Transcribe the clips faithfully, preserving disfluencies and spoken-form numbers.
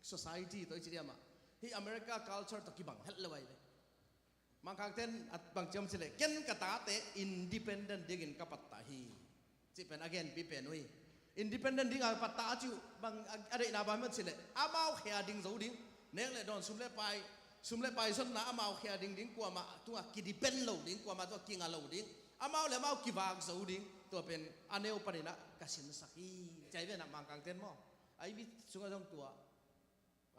society tawh i ci diam ah, hih America culture tawh kibang het lo ahi ve. Mangkangten a bang ci hiam cih leh, ken ka tate independent dingin ka pattah hi, cih pen a genpi pen uh hi. Independent ding a pattah a cih uh bang a, a deihna bang hiam cih leh, amau khia ding zo ding, nek le dawn, sum le pai, sum le pai zonna amau khia ding ding, kuamah tungah kidepend lo ding, kuamah tungah kinga lo ding, amau le amau kivak zo ding, tua pen a neu panin ah ka sinsak hi, ci hi ve na Mangkangten maw. A i mi sungah zong tua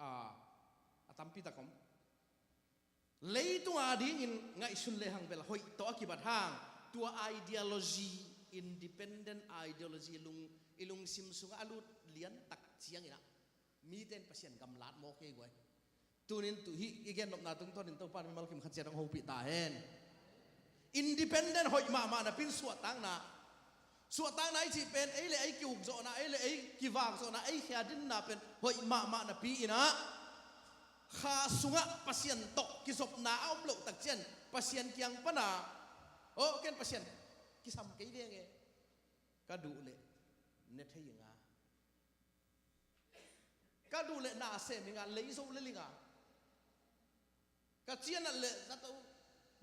a, a tampi tak om. Leitung a dingin ngaihsun lehang bel hoih tawh a kibat hang, tua ideology, independent ideology lung, i lungsim sungah a lut lian tak ciangin ah, mite in Pasian gamlat mawk hi guai. Tunin tu hih i gennopna tungtawnin Topa in mimal kim khat ciat hong hopih ta hen. Independent hoih mahmah napi in suahtakna, suahtakna i cih pen ei le ei ki-ukzawhna, ei le ei kivakzawhna, ei khia dinna pen hoih mahmah napi in ah, kha sungah Pasian tawh kizopna a om loh tak ciang Pasian kiang pan ah, aw, ken Pasian kisam kei veng e, ka duh leh ne thei ing a, ka duh leh na sem ing a, lei zo lel ing a, ka cianat leh zato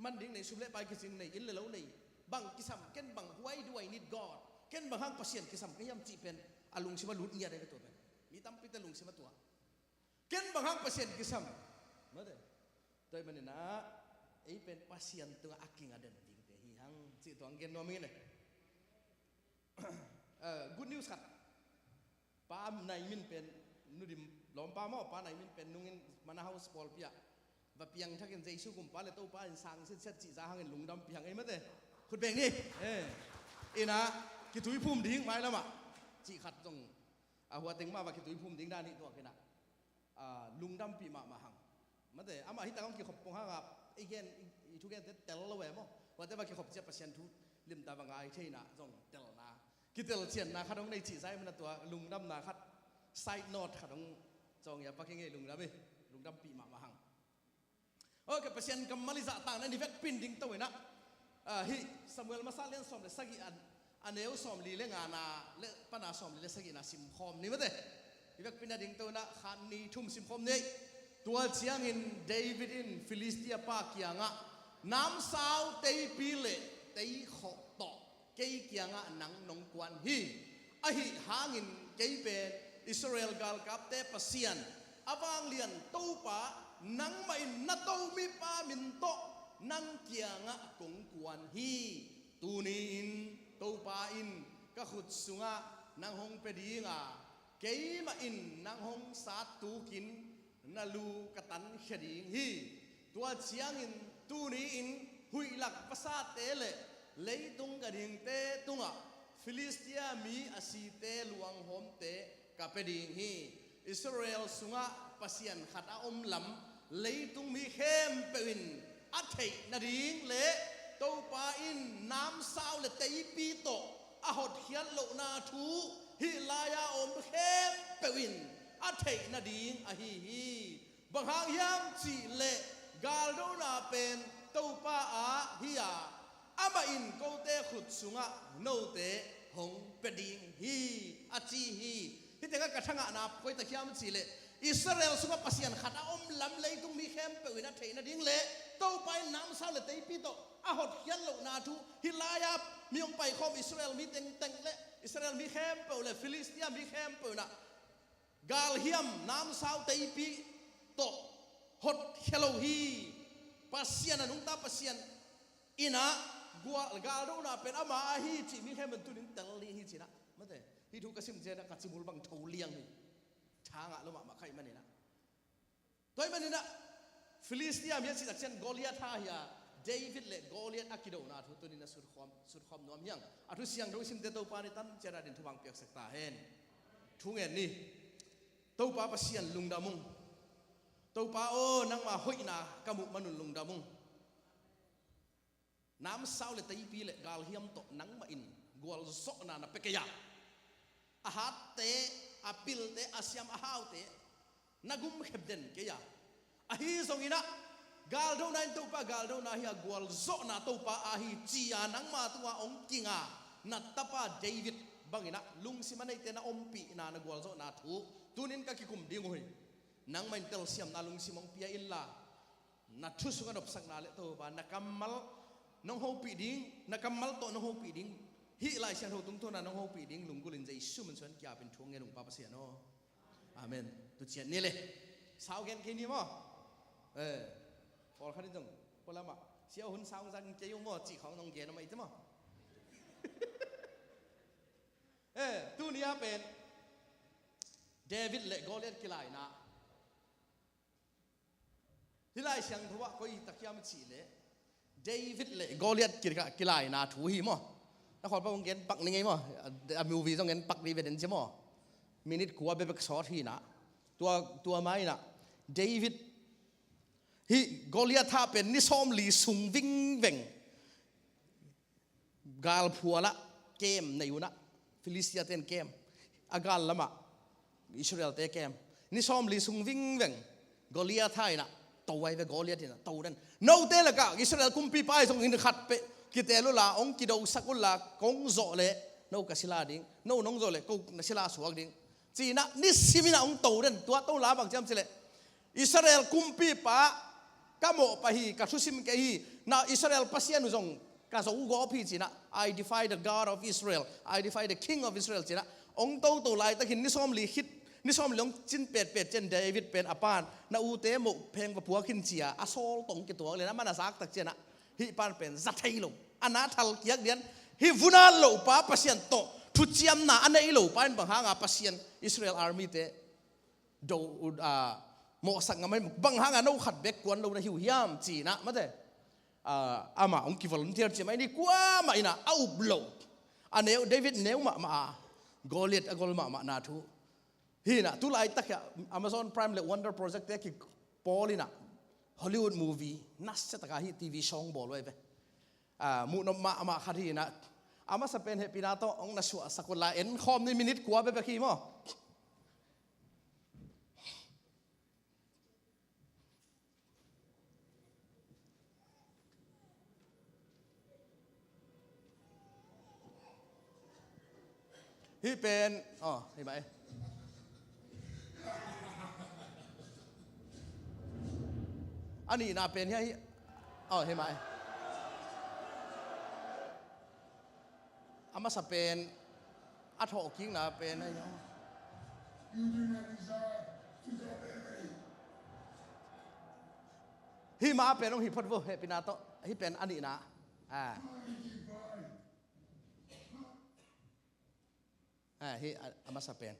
man ding nei, sum le pai kicing nei, inn le lo nei, bang kisam, ken bang, why do I need God? Ken bang hang Pasian kisam ka hiam cih pen a lungsim a lut ngiat e, ka tua pen. Mi tampite lungsim a tua. Ken bang hang Pasian kisam. Mate. Tua ahih manin ah, ei pen Pasian tungah a kinga den dingte hi hang cih tua hong gen nuam ing e. Eh, good news khat. Pa Nai Min pen, Nu Dim lawmpa maw, Pa Nai Min pen nungin Manor House pawlpi ah va piangthakin Jesu gumpa le Topa in sang sitset cih za hangin lungdampih hang ei mate. Khut beng ni. Eh. In ah, kituiphum ding mailam ah, cih khat zong, a hua teng mah va kituiphum ding dan hi tuak in ah, a, lungdampih mahmah hang. Mate, amah hi tak hong kikhop pong hang a, i gen, i, i thugente tel lo e maw. Huate va kikhop ciang Pasian thu limtak va ngai thei in ah zong telna, kitelcianna khat hong nei cih za ahih manin ah tua lungdamna khat, side note khat hong cawng hi a, Pa Kiang e, lungdam hi. Lungdampih mahmah hang. Ok, Pasian kammal i zahtakna in i vekpi in dingto in ah, ah, hih Samuel masa lian sawm le sagih a, a neu sawmli le ngana le pan a sawmli le sagihna simkhawm ni mate. I vekpi in a dingto in ah khat, nih, thum simkhawm ni. Tua ciangin David in Filistia pa kiangah, namsau teipi le teikhawh tawh kei kiangah nang nong kuan hi. Ahi hangin kei pen Israel galkapte Pasian, a vanglian Topa, nangmah in na tomipa min tawh nang kiangah kong kuan hi. Tuni-in Topa in ka khut sungah nang hong pia ding a, keimah in nang hong sattukin na lu ka tankhia ding hi. Tua ciangin tuni-in huihlak vasate le leitung ganhingte tungah Filistia mi a site luanghawmte ka pia ding hi. Israel sungah Pasian khat a om lam leitung mi khempeuh in a theih nading le Topa in namsau le teipi tawh a hotkhiat lohna thu hih lai-a om khempeuh in a theih nading ahi hi. Bang hang hiam cih leh galdona pen Topa aa hi a, amah in kote khut sungah note hong pia ding hi, a ci hi. Hih tengah ka thangahna koi tak hiam cih leh Israel sungah Pasian khat a om lam leitung mi khempeuh in a theih nading le Topa in namsau le teipi tawh a hotkhiat lohna thu hih lai-a mi hong paikhawm Israel mi tengteng le Israel mi khempeuh le Filistia mi khempeuh in ah galhiam namsau teipi tawh hotkhia lo hi. Pasian a nungta Pasian in ah galdona pen ama ahi cih mi khempeuh in tunin tel ding hi ci-in ah, mate, hih thu ka sim ciangin ah ka cimul bang tho liang hi. Tha ngah lo mahmah ka hih manin ah. Tua ahih manin ah Filistia mi a cih tak ciang Goliath hi a, David le Goliath a kidona thu tunin a sutkhawm, sutkhawm nuam hi hang. A thu siangtho i simte Topa in i tan ciat a dingin thupha hong piaksak ta hen. Thu ngen ni. Topa Pasian lungdam ung. Topa aw, nangma hoihna ka muh manun lungdam ung. Namsau le teipi le galhiam tawh nangmah in gualzawhna na pia kei a, a hatte, a pilte, a siam a haute na gumkhep den kei a, ahi zongin ah galdona in Topa galdona hi a, gualzawhna Topa aa hi ci-a nangma tungah hong kinga na tapa David bangin ah lungsim a neite na ompihna, na gualzawhna thu tunin ka kikum ding uh hi. Nangmah in telsiamna lungsim hong pia inla, na thu sungah nopsakna le Topa na kammal nong hopih ding, na kammal tawh nong hopih ding, hih Lai Siangtho tungtawna nong hopih ding lunggulhin Jesu min suang kiapin thu hong ngen ung Pa Pasian aw. Amen. Tu ciat ni le. Sau gen kei ni maw? Eh, pawlkhat in zong pualamah sia hun sau zang kei uh maw cih khawng nong gen a mai te maw? Eh, tuni a pen David le Goliath kilaina. Hih Lai Siangtho ah koi tak hiam cih leh David le Goliath kila-, kilaina thu hi maw? Na khawl pa hong gen pak ni ngei maw? A, a movie zong gen pak ni ve den ci maw? Minute kua bebek sawt hi na. Tua, tua mai na. David hih Goliath ah pen ni sawmli sung vingveng galphualah kem nei unah, Filistia ten kem, a gal lamah Israel te kem. Ni sawmli sung vingveng Goliath ah inah to ai ve, Goliath inah to den. Note lakah Israel kumpipa ai zong in khat peh kitel ula, hong kidosak ula, kong zawh leh no ka sila ding, no nong zawh leh ko na sila suak ding. Cinah nisim inah hong to den, tua to la bang ciam cileh Israel kumpipa ka mawhpa hi, ka thusim kei hi. Na Israel Pasian uh zong ka zo gawp hi cinah, "I defy the God of Israel, I defy the King of Israel," cinah hong toto laitakin ni sawmli khit, ni sawmli hong cin petpet cian David pen a pan, "Na ute moh pheng va puak hin," cia a sawl tong kituak lian a man a zaktak cianah hih pan pen za thei lo, a na thal kiak lian, hih vunat lopa Pasian tawh thuciamna a nei lopa in bang hanga Pasian Israel army te do, uh, mawhsak ngam a, bang hanga no khat bek kuan lo na hi uh hiam cinah mate, uh, amah hong kivolunteer ciamah ini kuamah inah a up lo. A neu, David neu mahmah a, Goliath a gol mahmah na thu. Hinah tu laitak hiah Amazon Prime le Wonder Project te kipawl inah Hollywood movie nasiataka hih T V song bawl uh ai ve. Ah, muhnop mahmah khat hinah a masa pen hehpihna tawh hong na suahsak uh la, en khawm ni, minute kua bebek hi maw? Hih pen, oh, hih mah e. A nihna pen hih, hih, oh, hih mah e. A masa pen, a thawhkikna pen ahi. Hih mah a pen hong hi phot vo, hehpihna tawh. Hih pen a nihna. Ah. Ah, hih a, a masa pen.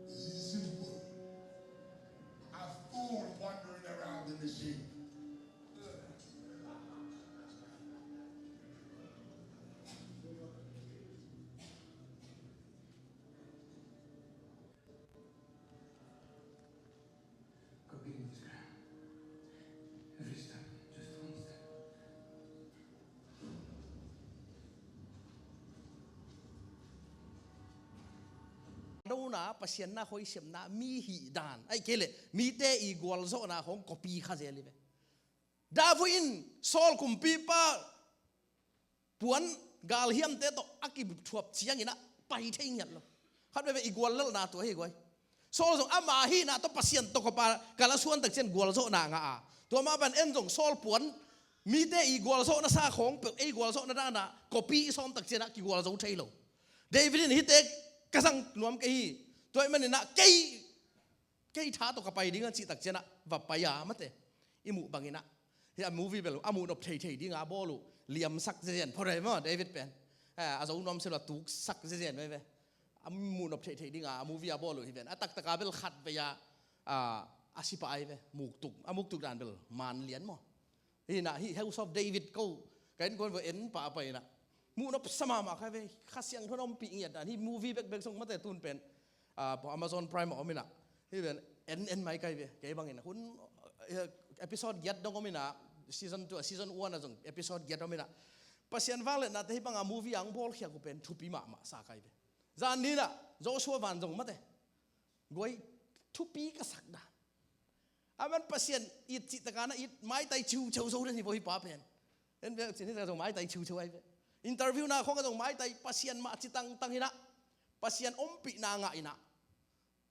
This is simple. A fool wandering around in the sheep. Dona Pasian na hoih siamna mi hih dan, ahih kei leh mite i gualzawhna hong kopi kha zel hi ve. David in Saul kumpipa puan galhiamte tawh a kithuap ciangin ah pai thei ngiat lo. Khat veve i guallelhna tua hi guai. Saul zong ama hihna tawh Pasian tawh kopa kala suan tak cian gualzawhna ngah a. Tua mah ban en zong Saul puan mite i gualzawhna sa khawng peuh ei gualzawhna dana kopi i sawm tak cian ah kigualzo thei lo. David in hihte ka zang nuam kei hi. Tua ahih manin ah kei kei tha tawh ka pai ding a cih tak cianah va pai a mate. I muh banginah hih a movie bel a muh nop theithei dinga a bawl uh liamsak zezen phot hi maw David pen. Eh, a zo nuam silo a tuksak zezen veve. A muh nop theithei dinga a movie a bawl uh hi ven. A taktaka bel khat vei a, a, a sipa ai ve. Muktuk, a muktuk dan bel man lian maw. Hinah hih House of David ko ka innkuan va en pah a pai inah muh nopsa mahmah kha ve. Kha Siangtho na ompih ngiat dan hih movie bekbek zong mate tun pen, ah, Amazon Prime a om inah hih pen en en mai kai ve. Kei bangin hun, eh, episode giat dong om inah, season two, season one ah zong episode giat om inah, Pasian vangliatnate hih banga movie a hong bawlkhiak uh pen thupi mahmah sa kai ve. Zan ni inah Joshua Van zong mate, guai, thupi ka sak dan. Aman Pasian it cih takah na it, maitai ciuciu zo den hi vo hih pa pen. En ve cin hih takah zong maitai ciuciu ai ve. Interview na khong ah zong maitai, Pasian mah ci tangtang inah, Pasian ompihna ngah inah.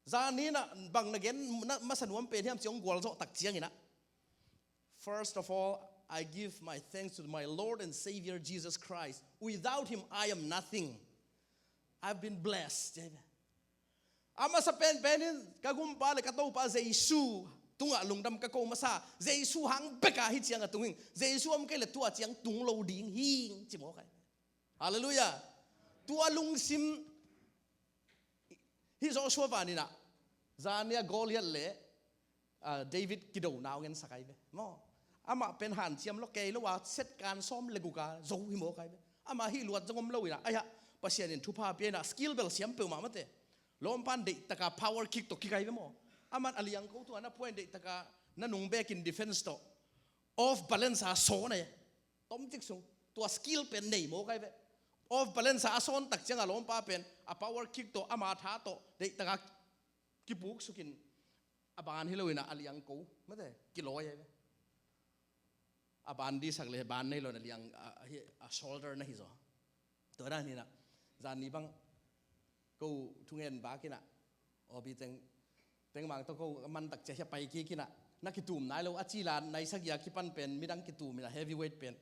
Zan ni inah bang na gen na masa nuam pen hiam ci hong gualzawh tak ciang inah, "First of all, I give my thanks to my Lord and Savior Jesus Christ. Without him, I am nothing. I've been blessed." A masa penpen in ka gumpa le ka Topa Jesu tungah lungdam ka ko masa. Jesu hang bek a hih ciang a tung ing. Jesu om kei le tua ciang tung lo ding hi ing ci mawk ai. Halleluiah. Tua lungsim hih Joshua Van inah, zan ni a Goliath le, ah, David kidona hong ensak ai ve maw. Amah pen hanciam lo kei lo a, set kan sawm le guk a zo hi mawk ai ve. Amah hih luat zong om lo inah, aihah, Pasian in thupha pia inah, skill bel siam peuhmah mate. Lawmpan deih taka power kick tawh kick ai ve maw. Aman a liangko tungah na puan deih taka na nung bekin defense tawh off balance a sawn ai. Tomcik sung tua skill pen nei mawk ai ve. Off balance a a sawn tak ciang a lawmpa pen a power kick tawh ama tha tawh deih taka kipuksukin, a ban hi lo inah a liangko mate kilawi ai ve. A ban disak le ban nei lo na liang a, a, hi, a shoulder na hi zaw. Tua dan inah zan ni bang ko thungen bak inah, Obi teng, tengmang tawh ko man tak cia hia pai kik inah, na kitum nai lo a ci la, nai sagih a kipan pen midang kitum inah, heavyweight pen.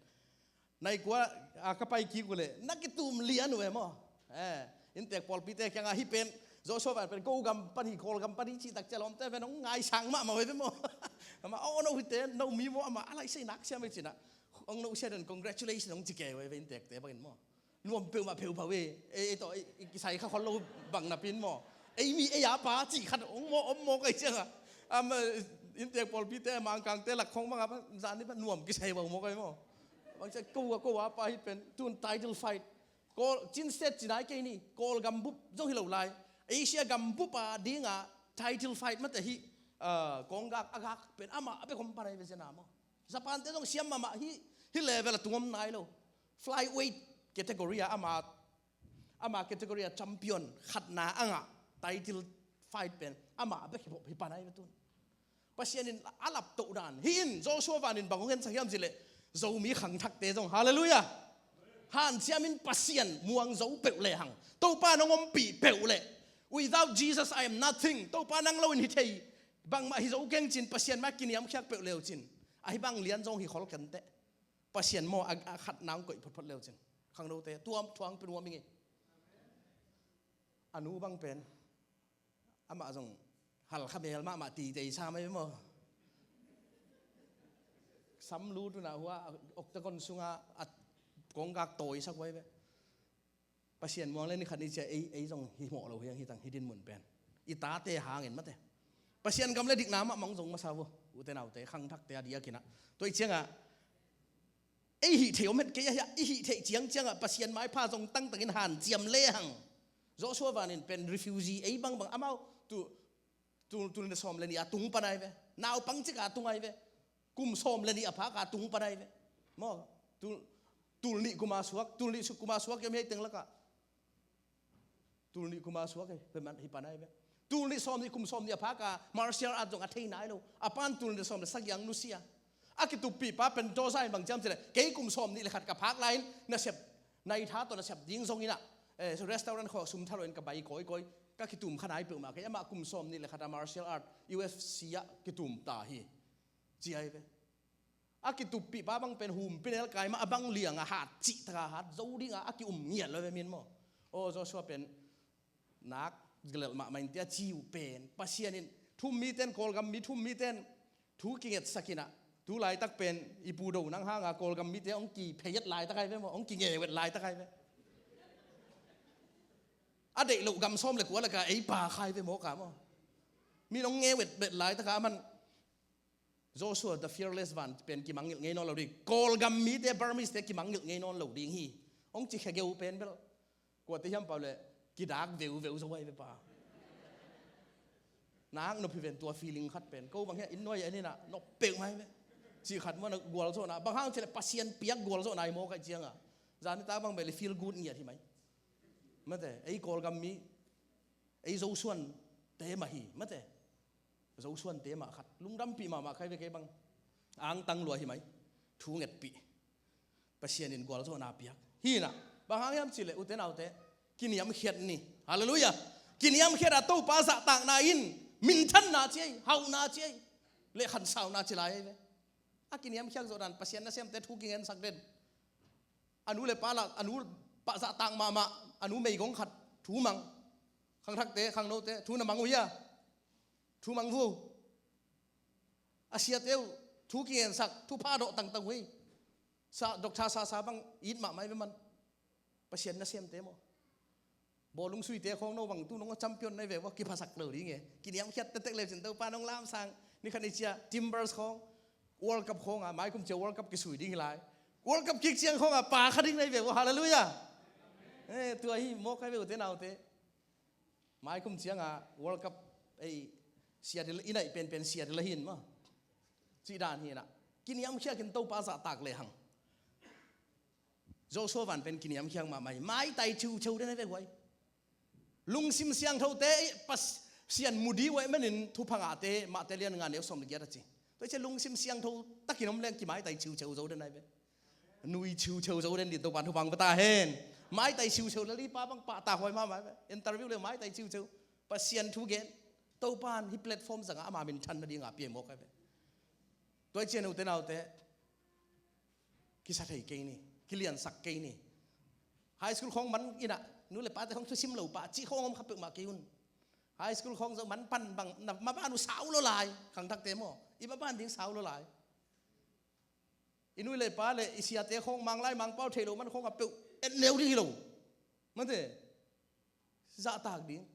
Nai kua a ka pai kik uh le na kitum lian uh e maw. Eh, inntek pawlpite kiangah hih pen Joshua Van pen ko gam pan hi, Kawlgam pan hi cih tak cia lawmte pen hong ngaisang mahmah uh e ve maw. Amah, "Oh, no hite, no mi maw," amah a laisei nak siam e cinah, "Hong no sia den, congratulations," hong ci kei uh e ve inntekte bangin maw. Nuam peuhmah peuhpah uh e. Ei, ei tawh i, i kisai kha khol lo bang napi in maw. Ei mi ei a pa cih khat hong maw om maw kai ciangah, am, eh, inntek pawlpite, Mangkangte lak khong bangah zan ni pa nuam kisai bang maw kai maw. Bang ciah ko a, ko a pa hih pen tun title fight, Kawl, Chin State ci nai kei ni, Kawl gambup zong hi lo lai, Asia gambup a dinga title fight mate hih, ah, kawnggak a gak pen amah a bek om pan ai ve zen a maw. Japan te zong siam mahmah, hih, hih level a tung om nai lo. Flyweight category a ama, ama category a champion khatna a ngah, title fight pen amah a bek hi pan ai ve tun. Pasian in a laptoh dan. Hih in Joshua Van in bang hong ensak hiam cih leh Zomi khangthakte zong. Halleluiah. Hanciam in Pasian muang zo peuh lehang, Topa nong ompih peuh leh, "Without Jesus, I am nothing." Topa nang lo in hi thei bangmah hi zo keng cin, Pasian mai kiniamkhiak peuh leu cin, ahi bang lian zong hi khol kenteh. Pasian maw a, a khatna hong koih photphot leu cin. Khangnote tuam thuang pen uam ing ei. A nu bang pen amah zong halkha mel mahmah titei sa mai maw. Sam lut unah hua octagon sunga a kawnggak tawi sak huai ve. Pasian muang le ni khat ni cia ei, ei zong hi mawh lo hiang hi tang hi din mun pen. I tate hangin mate. Pasian gam le dikna mahmah hong zong masa vo. Ute naute, khangthakte a diakinah. Tua i ciangah ei hih theih om het kei ahi a, i hih theih ciangciangah Pasian maipha zong tangtangin hanciam lehang. Joshua Van in pen refugee ei bangbang amau tu, tu, tul nih sawm le nih a tung pan ai ve. Naupang cik a tung ai ve. Kum sawm le nih a phak a tung pan ai ve. Maw, tul, tul nih kum a suak, tul nih kum a suak i om hi ei teng lakah. Tul nih kum a suak hi, hi pan ai ve. Tul nih sawm nih kum sawm nih a phak a martial art zong a thei nai lo. A pan tul nih sawm le sagih ang nusia. A kituppih pa pen Joshua in bang ciam cih leh, kei kum sawm nih le khat ka phak lai-in nasep, nai tha tawh nasep ding zong inah, eh, restaurant khawng sum tha lo in ka bai kawikawi. Ka kitum kha nai peuhmah kei, amah kum sawm nih le khat a martial art U F C ah kitum ta hi. Ci ai ve. A kituppih pa bang pen humpinel kai mah a bang liang a hat cih taka hat zo dinga a ki-um ngiat lo ve min maw. Aw Joshua pen nak gelelh mahmah in tia ci uh pen Pasian in thu-um mite in, Kawlgam mi thu-um mite in thu kingetsak inah, tu laitak pen i pu do nang hanga Kawlgam mite hong kiphei et laitak ai ve maw, hong kingeu et laitak ai ve. A deih loh gam sawm le kua laka ei pa khai ve maw ka maw. Min hong ngeu et bet laitaka aman Joshua the Fearless Van pen kimangngilh ngei nawn lo ding. Kawlgam mite, Burmese te kimangngilh ngei nawn lo ding hi. Hong ci khia geu pen bel. Kuate hiam pau le kidak veuveu zo ai ve pa. Nak nop hi ven tua feeling khat pen. Ko bang hiah inn nuai ah en inah nop peuh mai ve. Cih khat maw na gualzawhna. Bang hang cileh Pasian piak gualzawhna hi maw kaih cianga. Zan nitak bang beh le feel good ngiat hi mai. Mate, ei Kawlgam mi, ei Zosuan te mah hi, mate. Zosuan te mah khat. Lungdampih mahmah kai ve kei bang. Angtang lua hi mai. Thu ngetpih. Pasian in gualzawhna piak. Hinah. Bang hang hiam cileh ute naute. Kiniamkhiat ni. Halleluiah. Kiniamkhiat a Topa zahtakna in. Minthanna ci ei. Hauhna ci ei. Le khansauna ci lai ei ve. A kiniamkhiat zawh dan Pasian nasemte thu kingensak den. A nu le pa lak, a nu pa zahtak mahmah, a nu meigong khat, thu mang. Khangthakte, khangnote, thu na mang uh hia? Thu mang uh. A siate uh, thu kingensak, thupha dawh tangtang uh hi. Sa, Doctor Sasa bang, it mahmah hi ve man. Pasian nasemte maw. Bawlung suite khawng no bang tu nong a champion nai ve ua kiphasak lo ding e. Kiniamkhiat tektek le cin Topa nong lamsang. Ni khat ni cia Timbers khawng World Cup khawng a, mai kum cia World Cup kisui ding hi lai. World Cup kik ciang khawng a pa kha ding nai ve ua, halleluiah. Eh, tua hi mawk kai ve ute naute. Mai kum ciang a World Cup ei sia dil, i naih penpen sia dil a hin maw. Cih dan hinah. Kiniamkhiat in Topa zahtak le hang. Joshua van pen kiniamkhiat mahmah hi. Maitai ciuceu den a ve guai. Lungsim siangthote i Pasian mu dih uh ahih manin thupha ngahte, Mahte lian nga neu sawm le giat a ci. Tua i cia lungsim siangtho takin om leng kimaitai ciuceu zo den a hi ve. Nui ciuceu zo den din Topan thupha ngah pia ta hen. Maitai ciuceu le lipa bang pahtak huai mahmah hi ve. Interview le maitai ciuceu. Pasian thu gen. Topan hi platform zangah ama minthan nading a pia mawk a hi ve. Tua i cia ute naute. Kisa thei kei ni, kiliansak kei ni. High school khawng man inah, nu le pate khawng thusim lo pah, cih khawng om kha peuhmah kei un. High school khawng zo man pan bang, na, maban uh sau lo lai, khangthakte maw. I maban ding sau lo lai. I nu le pa le, i siate khawng manglai mangpau thei lo man khawng a peuh, et neu ding hi lo. Mate, zahtak ding.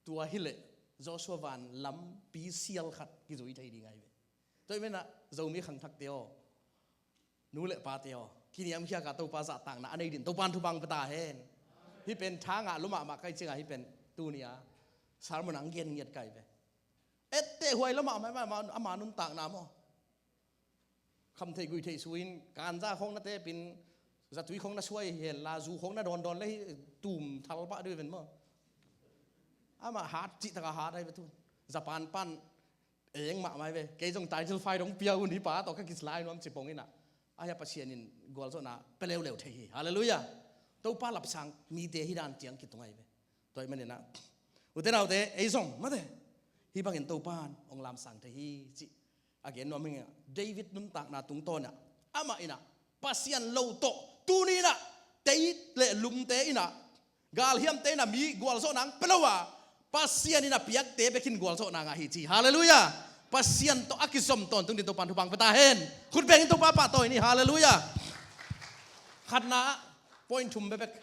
Tua hileh Joshua van lampi sial khat kizui thei ding ahi ve. Tua hi menah Zomi khangthakte aw, nu le pate aw, kiniamkhiat a Topa zahtakna a nei din Topan thupha ngah pia ta hen. Hih pen tha ngah lua mahmah kai ciangah hih pen tuni-a sermon ang gen ngiat kai ve. Etteh huai lua mahmah, ama, ama nuntakna maw. Kham theih guih theih suin, kanza khawng na tepin, zatui khawng na suai hen la, zu khawng na dawndawn le hi, tum thal pah deuh hi ven maw. Amah hat cih taka hat ahi ve tun. Japan pan eng mahmah hi ve. Kei zong title fight hong pia un hi pa tawh ka kislai nuam ci pong inah. Ahi a Pasian in gualzawhna pia leuleu thei hi. Halleluiah. Topa lapsang mite hi dan ciang kitung ahi ve. Tua ahih maninah. Ute naute, ei zong, mate. Hih bangin Topan hong lamsang thei hi, cih. A gen nuam hi ngei. David nuntakna tungtawn ah. Amah inah. Pasian lo tawh. Tuni inah. Tei le lumte inah. Galhiamte inah mi gualzawhna ang pia lo a. Pasian inah piakte bekin gualzawhna ngah hi ci. Halleluiah. Pasian tawh a kizom tawntung din Topan thupha ngah pia ta hen. Khut bengin Topa pahtawi ni. Halleluiah. Khatna point thum bekbek.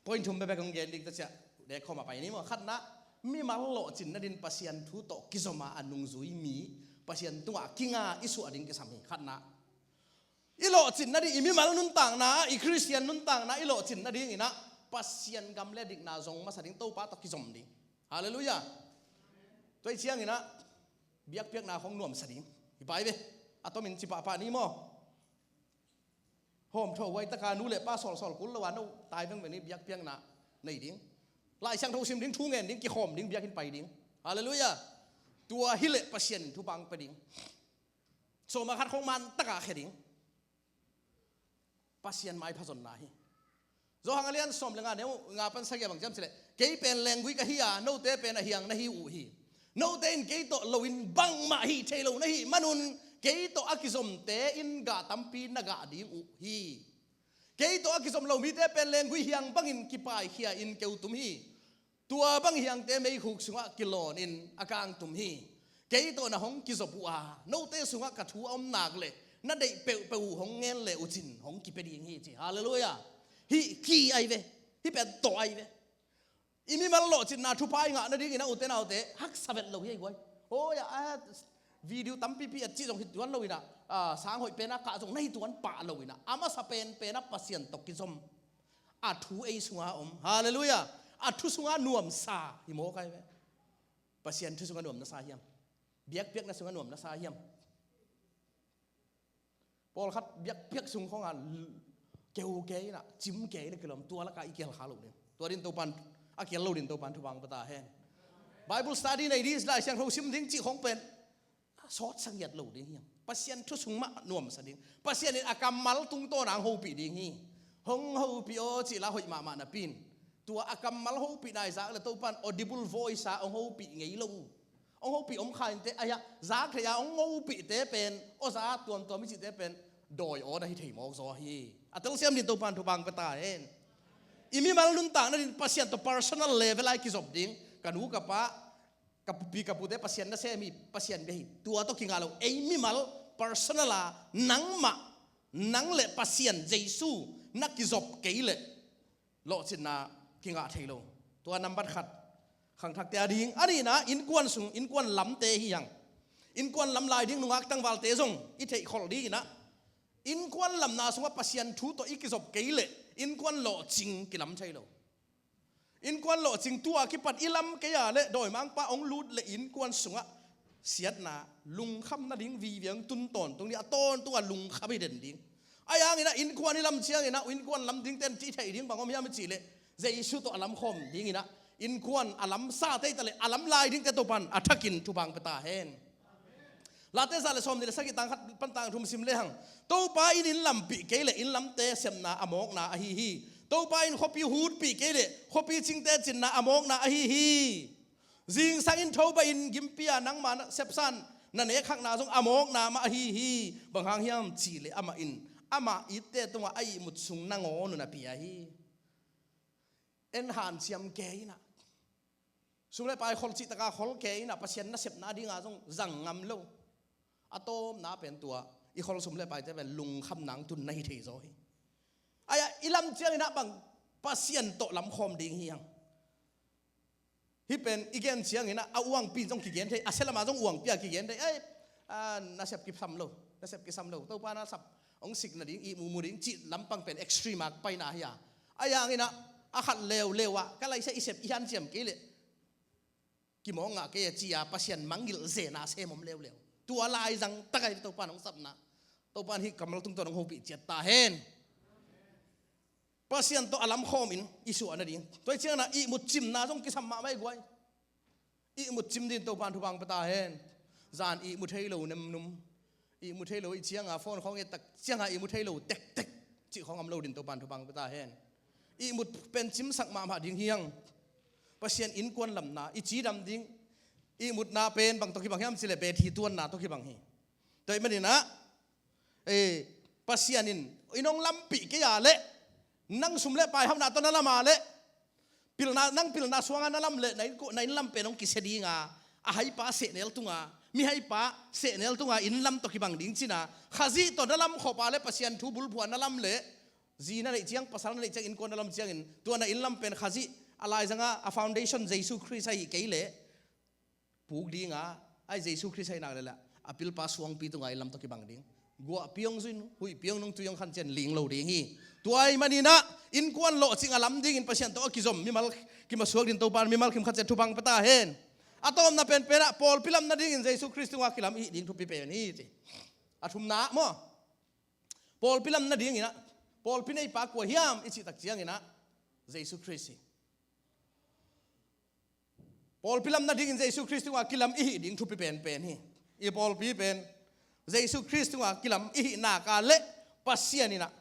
Point thum bekbek hong gen ding ta ciah. Dek khawm a pai ni maw. Khatna, mimal lawhcin nadin Pasian thu tawh kizom a a nungzui mi Pasian tungah kinga i suah ding kisam hi. Khatna. I lawhcin nading, i mimal nuntakna, i Khristian nuntakna, i lawhcin nading inah Pasian gam le dikna zong masa ding Topa tawh kizom ding. Halleluiah. Tua hi ciang inah biakpiakna khawng nuamsa ding. Hi pai ve. A tomin ci pahpah ni maw. Hawm tho huai taka nu le pa sawlsawl kul lo a no tai vengveng ni biakpiakna nei ding. Lai Siangtho sim ding, thu ngen ding, kikhawm ding, biakinn pai ding. Halleluiah. Tua hileh Pasian in thupha ngah pia ding. Sawma khat khawng man taka khia ding. Pasian mai phazonna hi. Johan a lian sawm le nga neu nga pan sagih a bang ciam cileh. Kei pen lenggui ka hi a, note pen a hiang na hi uh hi. Note in kei tawh loin bangmah hih thei lo na hih manun, kei tawh a kizomte in gah tampi na gah ding uh hi. Kei tawh a kizom lo mite pen lenggui hiang bangin kipaikhia in keutum hi. Tua bang hiangte meikhuk sungah kilawnin a kangtum hi. Kei tawh na hong kizop uh a, note sungah ka thu a om nak le, na deih peuhpeuh uh hong ngen le uh cin hong kipia ding hi ci. Halleluiah. Hih ki ahi ve. Hih pen tawh ahi ve. I mimal lawhcinna thupha i ngah nadingin a ute naute haksa vet lo hi ei guai. Hoi a, a video tampipi a cih zong hi tuan lo inah, a, sang hoih pen a kah zong na hi tuan pah lo inah, a masa penpen a Pasian tawh kizom. A thu ei sunga om. Halleluiah. A thu sunga nuamsa hi mawk ahi ve. Pasian thu sungah nuam na sa hiam? Biakpiakna sungah nuam na sa hiam? Pawlkhat biakpiak sung khawngah keu kei inah, cim kei inah kilawm, tua lakah i kial kha lo ding. Tua din Topan, a kial lo din Topan thupha pia ta hen. Bible study nei ding, Lai Siangtho sim ding cih khawng pen sawt sangiat lo ding hiam? Pasian thu sung mah nuamsa ding. Pasian in a kammal tungtawn ah hong hopih ding hi. Hong hopih aw cih la hoih mahmah napi in, tua a kammal hopih nai zak le Topan audible voice ah hong hopih ngei lo. Hong hopih om kha inteh, ahi a zak thei a hong hopihte pen, aw za tuamtuam i cihte pen dawi aw na hi thei mawk zaw hi. A telsiam din Topan thupha pia ta hen. I mimal nuntakna din Pasian tawh personal level ah i kizop ding. Ka nu ka pa, ka pi ka pute Pasian nasem hi, Pasian bia hi, tua tawh kingah lo. Ei mimal personal a nangmah, nang le Pasian Jesu na kizop kei leh lawhcinna kingah thei lo. Tua nambat khat, khangthakte a ding. A nihna, innkuan sung, innkuan lamte hi hang. Innkuan lam lai ding nungak tangvalte zong i theihkholh ding inah, innkuan lamna sungah Pasian thu tawh i kizop kei leh innkuan lawhcing kilam thei lo. Innkuan lawhcing, tua kipat i lam kei a leh dawimangpa hong lut leh innkuan sungah siatna, lungkham nading vive hong tun tawntung ding, a tawntungah lungkham hi den ding. Ahi hang inah innkuan i lam ciang inah innkuan lam dingte in i theih ding bang om hiam i cih leh Jesu tawh a lamkhawm ding inah, innkuan a lamsate hi ta leh a lam lai dingte Topan a thakin thupha pia ta hen. Late za le sawmnih le sagih, tang khat pan tang thum sim lehang, Topa in inn lampih kei leh inn lamte sepna a mawkna ahi hi. Topa in khuapi hutpih kei leh khuapi cingte cinna a mawkna ahi hi. Zingsang in tho bahin gimpi a nangma sepsan na nekhakna zong a mawkna mah ahi hi. Bang hang hiam cih leh amah in amah itte tungah a ihmut sung nangawn un a pia hi. En hanciam kei inah, sum le pai khol cihtaka khol kei inah, Pasian nasepna dinga zong zang ngam lo. A tawpna pen tua i khol sum le paite pen lungkham nang tun na hi thei zaw hi. Ahi a i lam ciang inah bang Pasian tawh lamkhawm ding hi hang. Hih pen i gen ciang inah a uangpi zong kigen thei, a sia lamah zong uangpi a kigen thei. Ai, a, nasep kisam lo, nasep kisam lo, Topa nasep hong sik nading, ihmu mu ding cih lampang pen extreme a paina hi a. Ahi hang inah a khat leuleu ah ka laisia i sep i hanciam kei leh kimawk ngah kei a ci a Pasian mangngilh zena sem om leuleu. Tua lai zang tak ahi Topan hong sapna. Topan hih kammal tungtawn hong hopih ciat ta hen. Pasian tawh a lamkhawm in i suah nading. Tua hi ciangin ah ihmut cimna zong kisam mahmah hi guai. Ihmut cim din Topan thupha pia ta hen. Zan ihmu thei lo nemnum, ihmu thei lo i cianga phone khawng i et tak cianga ihmu thei lo tektek cih khawng om lo din Topan thupha pia ta hen. Ihmut pen cimsak mahmah ding hi hang. Pasian innkuan lamna i cidam ding. Ihmutna pen bang tawh kibang hiam cih leh bethi tuanna tawh kibang hi. Tua ahih manin ah, eh, Pasian in, in hong lampih kei a leh nang sum le pai hauhna tawh na lam a leh, pilna, nang pilna suanga na lam leh na inn, na inn lam pen hong kisia dinga, a haipa sehnel tunga, mi haipa sehnel tunga inn lam tawh kibang ding cina, Khazih tawh na lam khop a leh Pasian thu bulphuh a na lam leh, zi na neih ciang, pasal na neih ciang, innkuan na lam ciangin tua na inn lam pen Khazih a laizanga a foundation Jesu Khrist ahi kei leh puk dinga, ai Jesu Khrist ahi nak leh lah a pilpa suangpi tunga inn lam tawh kibang ding. Guahpi hong zui in, huihpi hong nung, tui hong khan ciang ling lo ding hi. Tua ahih manin ah innkuan lawhcing a lam dingin Pasian tawh a kizom mimal kimasuak din Topan mimal kim khat ciat thupha pia ta hen. A tawpna penpen ah pawlpi lam nadingin Jesu Khrist tunga kilam i hih ding thupi pen hi ci. A thumna maw, pawlpi lam nadingin ah, pawlpi neipa kua hiam i cih tak ciangin ah Jesu Khrist hi. Pawlpi lam nadingin Jesu Khrist tunga kilam i hih ding thupi penpen hi. I pawlpi pen Jesu Khrist tunga kilam i hih nak a leh Pasian in ah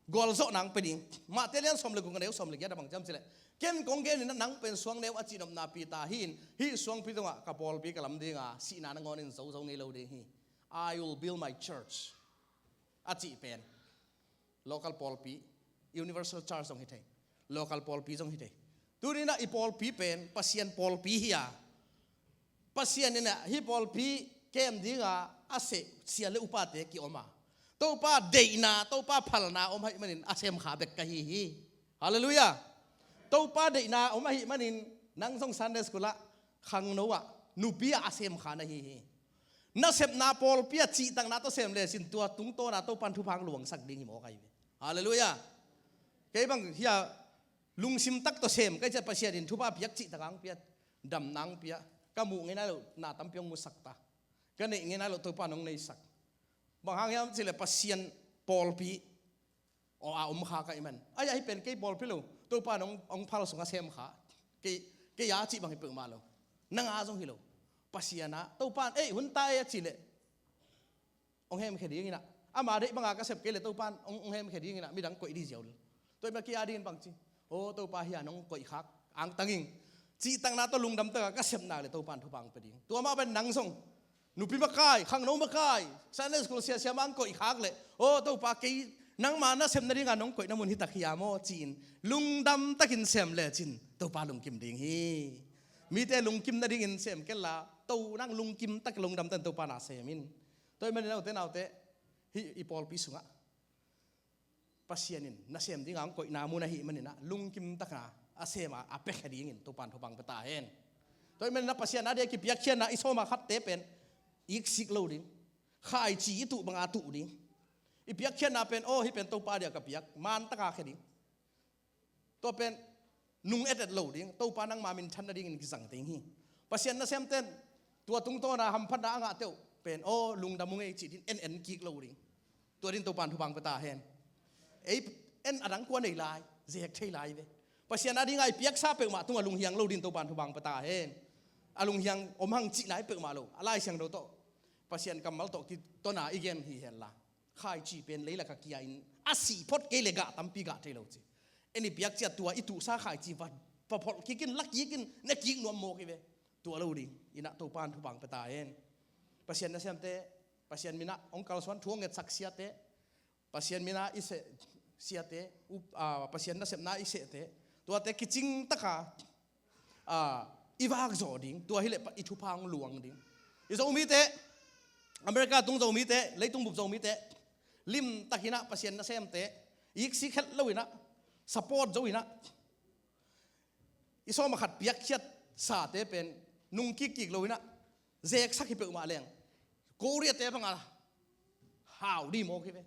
gualzawhna hong pia ding. Matthai lian sawm le guk, a neu sawm le giat ah bang ci hiam cih leh, ken kong genin ah nang pen suang neu a cihnopna Peter hi in, hih suangpi tungah ka pawlpi ka lam dinga, sihna nangawnin zozo ngei lo ding hi. I will build my church, a cih pen local pawlpi, universal church zong hi thei, local pawlpi zong hi thei. Tuni in ah i pawlpi pen Pasian pawlpi hi a, Pasian in ah hih pawlpi kem dinga a seh sia le upate kiom a, Topa deihna, Topa phalna om ahih manin a semkha bek ka hi hi. Halleluiah. Topa deihna om ahih manin nang zong Sunday school ah, khangno ah, nupi ah a semkha na hi hi. Nasepna pawlpi ah cihtakna tawh sem lecin tua tungtawna Topan thupha hong luangsak ding hi mawk ahi ve. Halleluiah. Kei bang hia lungsim tak tawh sem ka hih ciang Pasian in thupha piak, cihtak hong pia, damna hong pia, Ka muh ngei nai loh na tampi hong musak ta. Ka neih ngei nai loh Topa in hong neisak. Bang hang hiam cih leh Pasian pawlpi aw a om kha ka hih man. Ai, ahi pen kei pawlpi lo. Topa in hong, hong phal sungah sem kha. Kei, kei a cih bang hi peuhmah lo. Nang a zong hi lo. Pasian a, Topa in, ei, hun ta ei a cih leh hong hemkhia ding in ah. Ama deih banga ka sep kei leh Topa in hong, hong hemkhia ding in ah, midang koih ding ziau lo. Tua ahih manin kei a dingin bang ci? Aw, Topa, hih a nong koih khak angtang ing. Cihtakna tawh lungdam takin ka sep nak leh Topa in thupha hong pia ding. Tua mah bangin nang zong nupi makai, khangno makai, Sunday school siasia mah hong koih khak leh, aw, Topa, kei nangma nasep nadinga nong koihna mun hi tak hiam aw, ci-in lungdam takin sem lecin Topa lungkim ding hi. Mite lungkim nadingin sem kei la, to nang lungkim tak, lungdam takin Topa na sem in. Tua ahih manin ute naute, hih i pawlpi sungah Pasian in nasem dinga hong koihna mun ahih manin ah, lungkim takin a sem a, a piakhia dingin Topa in thupha hong pia ta hen. Tua ahih manin ah Pasian a dia kipiakkhiatna i sawm a khatte pen iksik lo ding. Khaici i tuh banga tuh ding. I piakkhiatna pen, aw, hih pen Topa dia ka piak, man taka khia ding. Tua pen nung etet lo ding, Topa nangma minthan nadingin kizang ding hi. Pasian nasemte in tua tungtawna hamphatna a ngahte uh pen, aw, lungdam ung ei, cih dingin en en kik lo ding. Tua dingin Topa in thupha hong pia ta hen. Ei, en a dang kua nei lai, zek thei lai ve. Pasian a dinga i piaksa peuhmah tungah lunghiang lo dingin Topa in thupha hong pia ta hen. A lunghiang om hang cih lai peuhmah lo. A Lai Siangtho tawh, Pasian kammal tawh kitona i gen hi hen la, khaici pen leilakah kia-in a sih phot kei leh gah tampi gah thei lo ci. En i piak ciang tua i tuhsa khaici va, va pholh kik in, la kik in, ne kik nuam mawk hi ve. Tua lo dingin ah Topa in thupha hong pia ta hen. Pasian nasemte, Pasian min ah hong kalsuan thu hong ngetsak siate, Pasian min ah i seh siate, up, ah, Pasian nasepna i sehte, tuate kicing taka, ah, i vak zawh ding. Tua hileh pa-, i thupha hong luang ding. I Zomite, America tung Zomite, leitung bup Zomite, limtakin ah Pasian nasemte iksik het loin ah, support zo-in ah, i sawm a khat piakkhiat sate pen nung kikkik loin ah, zeksak hi peuhmah leng, Korea-te banga hau ding mawk hi ve.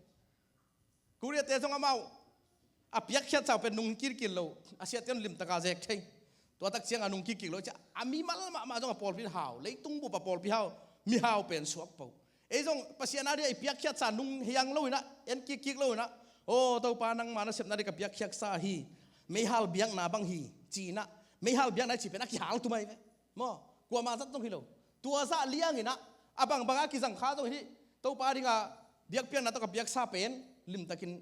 Korea-te zong amau a piakkhiatsa uh pen nung kikkik lo, a siate un limtaka zek thei. Tua tak cianga nung kikkik lo ci a, a mimal mahmah zong a pawlpi hau, leitung bup a pawlpi hau, mihau pen suak po. Ei zong Pasian a dia i piakkhiatsa nung hiang loin ah, en kikkik loin ah, aw, Topa, nangma nasepna dia ka piakkhiatsa hi, meihal biakna bang hi, ci-in ah, meihal biakna i cih pen a kihal tum ahi ve. Maw, kuamah zat zong hi lo. Tua zah liangin ah, a bangbang a kizang kha zong hi, Topa dinga biakpiakna tawh ka piaksa pen limtakin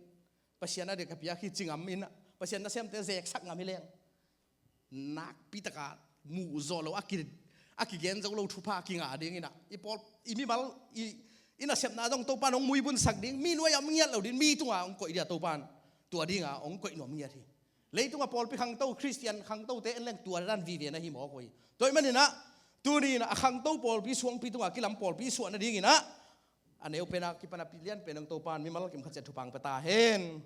Pasian a dia ka piak hi ci ngam in ah, Pasian nasemte zeksak ngam hi leng, nakpi taka muh zawh lo a ki, a kigen zo lo thupha kingah dingin ah, i pawl, i mimal, i, i nasepna zong Topa in hong muibunsak ding, mi nuai-ah hong ngiat lo ding, mi tunga hong koih dia Topa in tua dinga hong koih nuam ngiat hi. Leitunga pawlpi khangto, Khristian khangtote en leng tua dan vive na hi mawk uh hi. Tua ahih manin ah, tuni in ah a khangto pawlpi suangpi tunga kilam pawlpi suah nadingin ah, a neu pen a kipan a pi lian pen hong Topa in mimal kim khat ciat thupha hong pia ta hen.